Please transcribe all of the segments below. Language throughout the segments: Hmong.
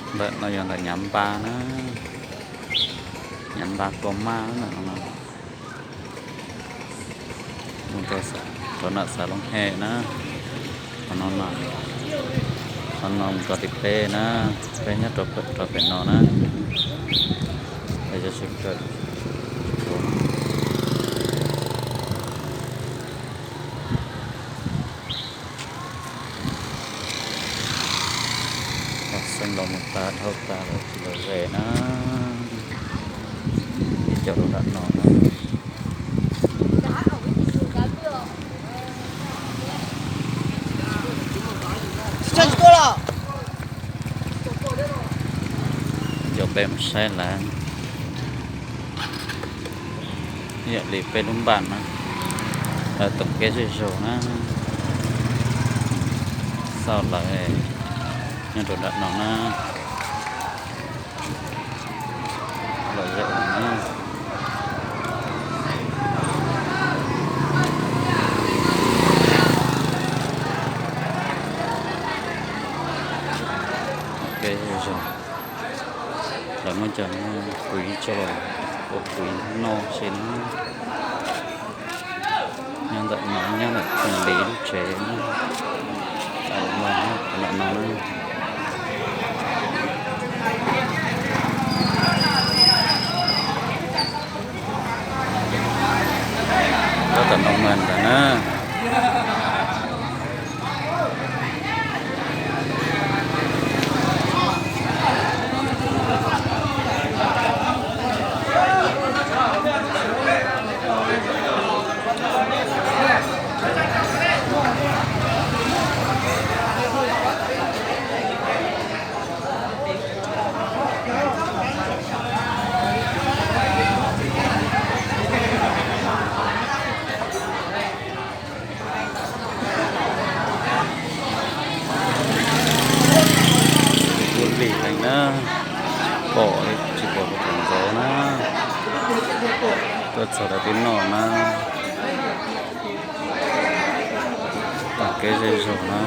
Ntawm no yog ntawm Nyav Npa na, Nyav Npa Kos Maj ntawm no. Mus rau ntawm Xav Looj Hej na. Qhov no, qhov no mus rau tim peb na, peb nyob rau pem no na. Peb cov sawv kawm Pom xeeb los mus tas dhau tas lawm tsis los ze na. Ib co rau nram no na. Coj peb mus saib lawv. Yam li peb lub npaj na, lawv toom kev zej zog na, xauj lawv nyob rau nram no na. Lom zem na. Toom kev zej zog, lawv muab cov kuiv tso los ua kuiv noj xwb na. Nyob ntawm no, nyob ntawm Theem Lis lub tsev, ntawm no. Tab tom noj mov ntawm na. Ua lig heev na, pom tsis pom tus thaum ntxov na, tuaj txog lawv twb noj na. Toom kev zej zog na,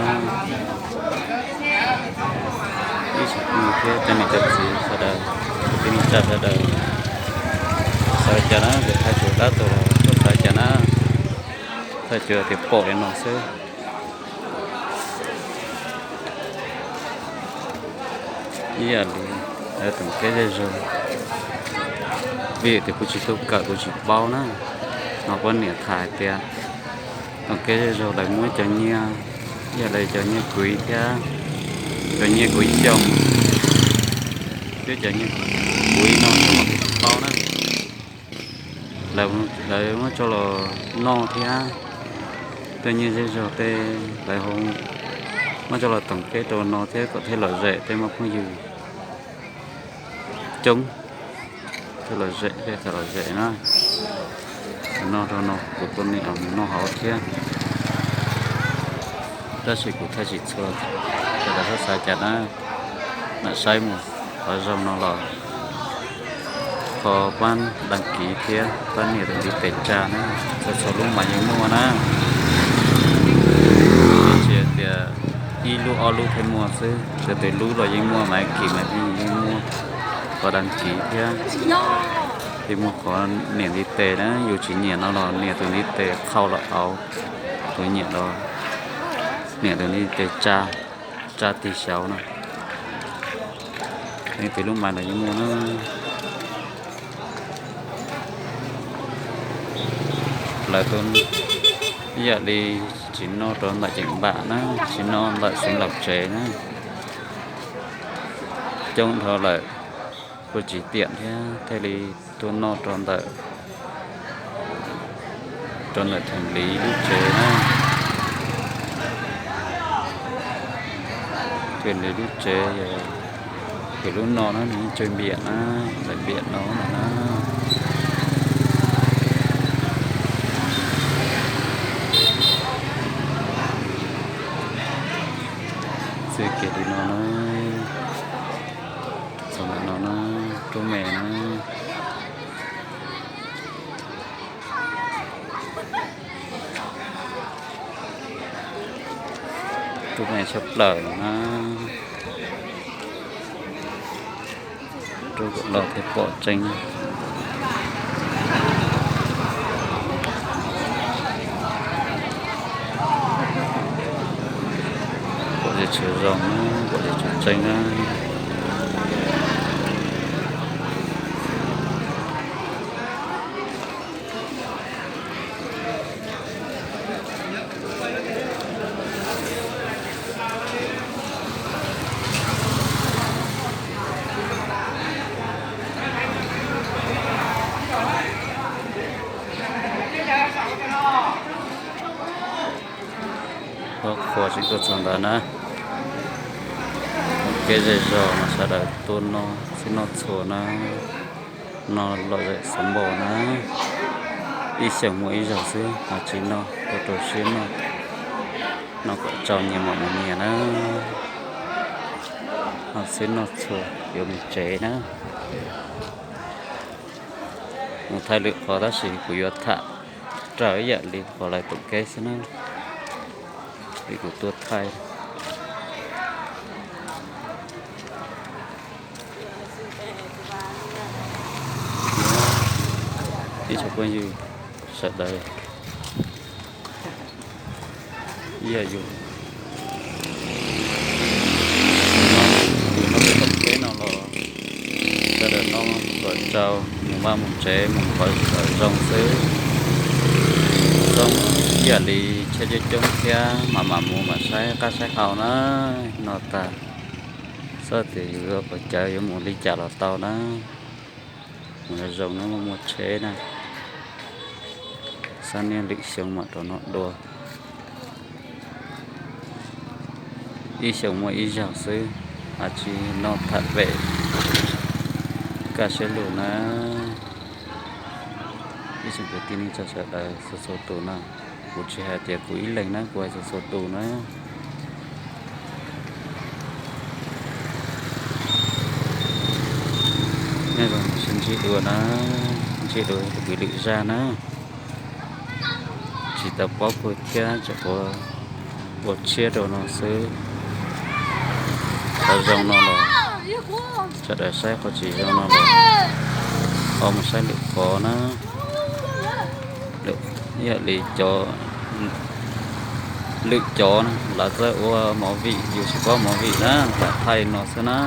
ib tsoom phooj ywg thiab cov niam cov txiv sawv daws, kwv tij neej tsa sawv daws, xav li cas na, thaij tsuas tab tom los tuaj xav li cas na, thaij tsuas tias pom li no xwb. Ib yam li toom kev zej zog, vim tias kuv tsis tuaj kawm kuv tsis paub na, ho poj niam tham hais tias toom kev zej zog lawv muab cov nyiaj, ib yam li cov nyiaj kuiv thiab cov nyiaj kuiv xyoo thiab cov nyiaj kuiv no tsis paub na, lawv muab coj los noj thiab, tej nyiaj zej zog tej lawv muab coj los toom kev rau no thiab kom thiaj lom zem, tej muaj phooj ywg coob thiaj lom zem, thiaj lom zem na. Noj rau no kuv kuj niam mus noj hauv thiab, tab sis kuv thaij tsis txhua, sawv daws txhob xav cas na. Nam saib mus qhov zoo no los thov pab đăng ký thiab pab nias tus ntiv tes tsa na, txhua txhua lub mas yeej muaj na. Tsis hais tias ib lub ob lub thiaj muaj xwb, txhua tus lub los yeej muaj, mas kim mas yeej muaj qhov đăng ký thiab, yeej muaj qhov nias ntiv tes na. Yus tsis nyiam no los nias tus ntiv tes qhau los auv, tus nyiam los nias tus ntiv tes tsa, tsa tig xyaud no. Leej twg lub mas los yeej muaj na. Lawv ib yam li tsis noj rau ntawm Ceem Npam na, tsis noj ntawm Xeev Laus tsev na, coob dhau lawm, kuj tsis tiam thiab thiaj li tuaj noj rau ntawm, rau ntawm Theem Lis lub tsev na. Theem Lis lub tsev, Theem Lis lub no na, nws yeej tsawg npiam na, ntawm npiam no na. Txij kiag li no na, txog ntawm no na, Tub Me na. Tub Me tshaj plaws na. Rub kom loj thiaj pom tseeb. Pom zej tshwv zoo, pom zej tshwv tseeb na. Qhuav tseem tuaj txog ntawd na. Kev zej zog no sawv daws tuaj noj txhij noj txhua na. Noj lom zem xov npaum na. Ib xyoos muaj ib zaug xwb ho tsis noj, tuaj rau siab noj. Noj kom tsau nyias mom nyias na. Noj txhij noj txhua yuav mus tsev na. Mus thaij lwm qhov tab sis kuv yuav tham raws ib yam li qhov lawv tom kev xwb na. Vim kuv tuaj thaij. Ib tsoom phooj ywg sawv daws, yog yus, yus noj peb tom teb no los sawv daws noj kom tsau, mus vaj mus tsev mus qhov kom zoo xwb. Zoo ib yam li tsheb coob coob thiab mam mam mus mam saib qab saib hau na. No tas, txhob tias yus yuav pes cawv yuav mus li cas los tau na. Mus zoo zoo na, muaj muaj tsheb na. Xab niaj lwm xyoo mam rau no dua. Ib xyoos muaj ib zaug xwb, a tsis noj tham pem kaj siab lug na. Ib tsoom kwv tij neej tsa sawv daws txhua txhua tus na, kuv tsis hais tias kuv ib leeg na, kuv hais txhua txhua tus na. Nej zoo sib ntsib dua na, ntsib dua lwm zaj na. Tsis tau paub pug thiab, tseem ua tshiab rau no xwb. Qhov zoo no los sawv daws saib, qhov tsis zoo no los ho mus saib lwm qhov na. Ib yam li cov, lwm cov na, lawv txawj ua movie, yus tsis paub movie na, lam thaij no xwb na.